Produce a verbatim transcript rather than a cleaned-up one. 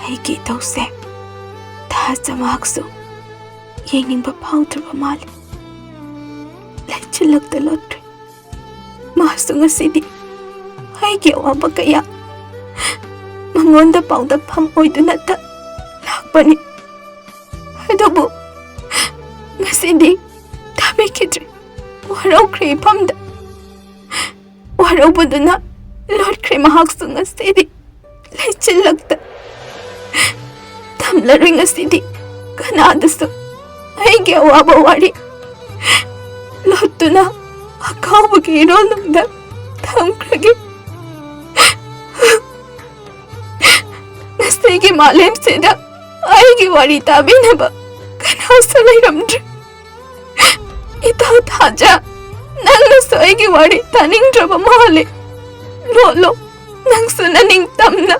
ꯑꯩꯒꯤ ꯏꯇꯧꯁꯦ ꯊꯥꯖ ꯃꯍꯥꯛꯁꯨ ꯌꯦꯡꯅꯤꯡꯕ ꯐꯥꯎꯗ꯭ꯔꯕ ꯃꯥꯜꯂꯤ꯫ ꯂꯩꯆꯤꯜꯂꯛꯇ ꯂꯣꯠꯈ꯭ꯔꯦ꯫ ꯃꯥꯁꯨ ꯉꯁꯤꯗꯤ ꯑꯩꯒꯤ ꯑꯋꯥꯕ ꯀꯌꯥ ꯃꯉꯣꯟꯗ ꯄꯥꯎꯗꯝꯐꯝ ꯑꯣꯏꯗꯨꯅꯇ ꯂꯥꯛꯄꯅꯤ꯫ ꯑꯗꯨꯕꯨ ꯉꯁꯤꯗꯤ ꯇꯥꯕꯤꯈꯤꯗ꯭ꯔꯦ꯫ ꯋꯥꯔꯧꯈ꯭ꯔꯦ ꯏꯐꯝꯗ꯫ ꯋꯥꯔꯧꯕꯗꯨꯅ ꯂꯣꯠꯈ꯭ꯔꯦ ꯃꯍꯥꯛꯁꯨ ꯉꯁꯤꯗꯤ ꯂꯩꯆꯤꯜꯂꯛꯇ꯫ ꯇꯝꯂꯔꯣꯏ ꯉꯁꯤꯗꯤ ꯀꯅꯥꯗꯁꯨ ꯑꯩꯒꯤ ꯑꯋꯥꯕ ꯋꯥꯔꯤ꯫ ꯂꯣꯠꯇꯨꯅ ꯑꯀꯥꯎꯕꯒꯤ ꯏꯔꯣꯜꯅꯨꯡꯗ ꯊꯝꯈ꯭ꯔꯒꯦ꯫ ꯉꯁꯤꯒꯤ ꯃꯥꯂꯦꯝꯁꯤꯗ ꯑꯩꯒꯤ ꯋꯥꯔꯤ ꯇꯥꯕꯤꯅꯕ ꯀꯅꯥꯁꯨ ꯂꯩꯔꯝꯗ꯭ꯔꯦ꯫ ꯏꯇꯥ ꯊꯥꯖ, ꯅꯪꯅꯁꯨ ꯑꯩꯒꯤ ꯋꯥꯔꯤ ꯇꯥꯅꯤꯡꯗ꯭ꯔꯕ ꯃꯥꯜꯂꯦ꯫ ꯂꯣꯠꯂꯣ, ꯅꯪꯁꯨ ꯅꯅꯤꯡꯇꯝꯅ